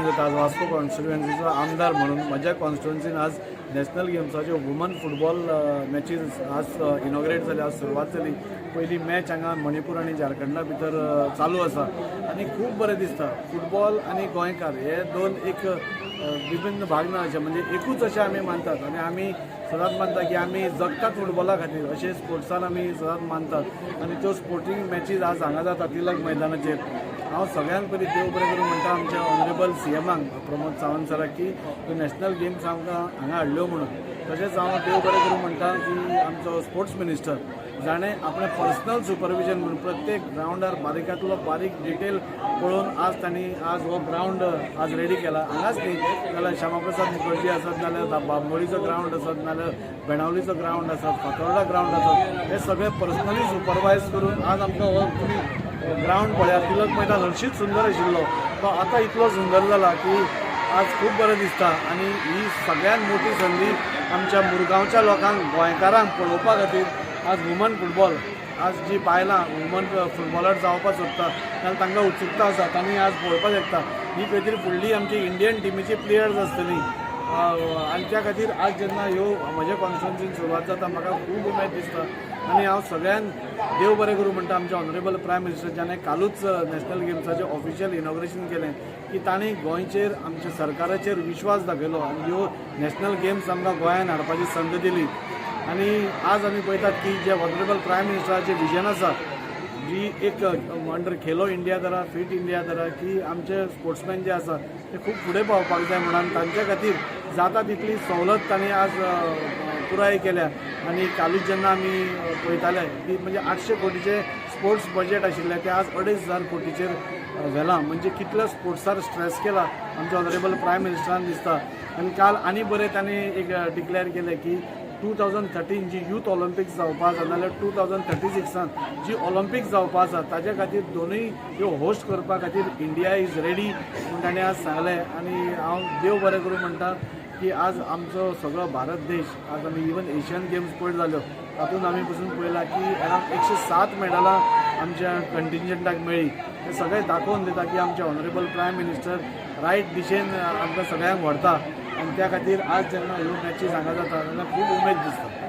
जाता. आज वास्को कॉन्स्टिट्युएन्सीचो आमदार म्हणून म्हज्या कॉन्स्टिट्युएन्सीन आज नॅशनल गेम्साच्यो वुमन फुटबॉल मॅचीस आज इनॉग्रेट जाली. आज सुरवात जाली. पयली मॅच हांगा मणिपूर आनी झारखंडा भितर चालू आसा आनी खूब बरें दिसता. फुटबॉल आनी गोंयकार हे दोन एक विभिन्न भाग ना अशें, म्हणजे एकूच अशें आमी मानतात आनी आमी सदांच मानता की आमी जगतात फुटबॉला खातीर अशें स्पोर्ट्सान आमी सदांच मानतात. आनी त्यो स्पोर्टींग मॅचीज आज हांगा जाता तिलक मैदानाचेर. हांव सगळ्यांत पयलीं देव बरें करूं म्हणटा आमच्या ऑनरेबल सीएमाक प्रमोद सावंत सराक की त्यो नॅशनल गेम्स आमकां हांगा हाडल्यो म्हणून. तशेंच हांव देव बरें करूं म्हणटा की आमचो स्पोर्ट्स मिनिस्टर, जाणें आपणें पर्सनल सुपरविजन म्हणून प्रत्येक ग्रावंडार बारिकांतलो बारीक डिटेल पळोवन आज तांणी आज हो ग्रावंड आज रेडी केला. हांगाच न्ही जाल्यार श्यामाप्रसाद मुखर्जी आसत, नाल्यार बांबोळीचो ग्रावंड आसत, नाल्यार बेणावलीचो ग्रावंड आसत, फातोर्डा ग्रावंड आसत, हे सगळे पर्सनली सुपरवायज करून आज आमकां हो तुमी ग्रावंड पळयात. तिलक मैदान हरशीच सुंदर आशिल्लो, तो आतां इतलो सुंदर जाला की आज खूब बरें दिसता. आनी ही सगळ्यात मोठी संदी आमच्या मुरगांवच्या लोकांक, गोंयकारांक पळोवपा खातीर आज वुमन फुटबॉल, आज जी बायलां वुमन फुटबॉलर जावपाक सोदता जाल्यार तांकां उत्सुकता आसा, तांणी आज पळोवपाक शकता. ही खंय तरी फुडली आमची इंडियन टिमीची प्लेयर्स आसतली आनी त्या खातीर आज जेन्ना ह्यो म्हज्या कॉन्स्टिट्युएन्सीन सुरवात जाता, म्हाका खूब उमेद दिसता. आनी हांव सगळ्यांक देव बरें करूं म्हणटा आमच्या ऑनरेबल प्रायम मिनिस्टर, ज्याने कालूच नॅशनल गेम्साचें ऑफिशियल इनॉग्रेशन केलें, की तांणी गोंयचेर, आमच्या सरकाराचेर विश्वास दाखयलो आनी ह्यो नॅशनल गेम्स आमकां गोंयान हाडपाची संद दिली. आनी आज आमी पळयतात की जे ऑनरेबल प्रायम मिनिस्टराचें विजन आसा, जी एक अंडर खेलो इंडिया धरा, फिट इंडिया धरा, की आमचे स्पोर्ट्समॅन जे आसा ते खूब फुडें पावपाक जाय म्हणून तांच्या खातीर जाता तितली सवलत तांणी आज पुराय केल्या. आनी कालूच जेन्ना आमी पळयताले की म्हणजे 800 कोटीचे स्पोर्ट्स बजेट आशिल्लें, तें आज 2500 कोटीचेर व्हेलां. म्हणजे कितलो स्पोर्ट्सार स्ट्रेस केला आमच्या ऑनरेबल प्रायम मिनिस्टरान दिसता. आनी काल आनी बरें तांणी एक डिक्लेअर केलें की 2013 जी यूथ ऑलिम्पिक्स जावपा आसा, नाल्यार 2036आन जी ऑलिम्पिक्स जावपा आसा, ताज्या खातीर दोनूय ह्यो होस्ट करपा खातीर इंडिया is ready म्हूण ताणें आज सांगलें. आनी हांव देव बरें करूं म्हणटा की आज आमचो सगळो भारत देश, आज आमी इवन एशियन गेम्स पयर जाल्यो, तातूंत आमी पसून पळयलां की अरावंड 107 मेडलां आमच्या कंटिंजंटाक मेळ्ळी. हें सगळें दाखोवन दिता की आमचे ऑनरेबल प्रायम मिनिस्टर रायट दिशेन आमकां सगळ्यांक व्हरता. आनी त्या खातीर आज जेन्ना ह्यो मॅचीस हांगा जाता तेन्ना खूब उमेद दिसता.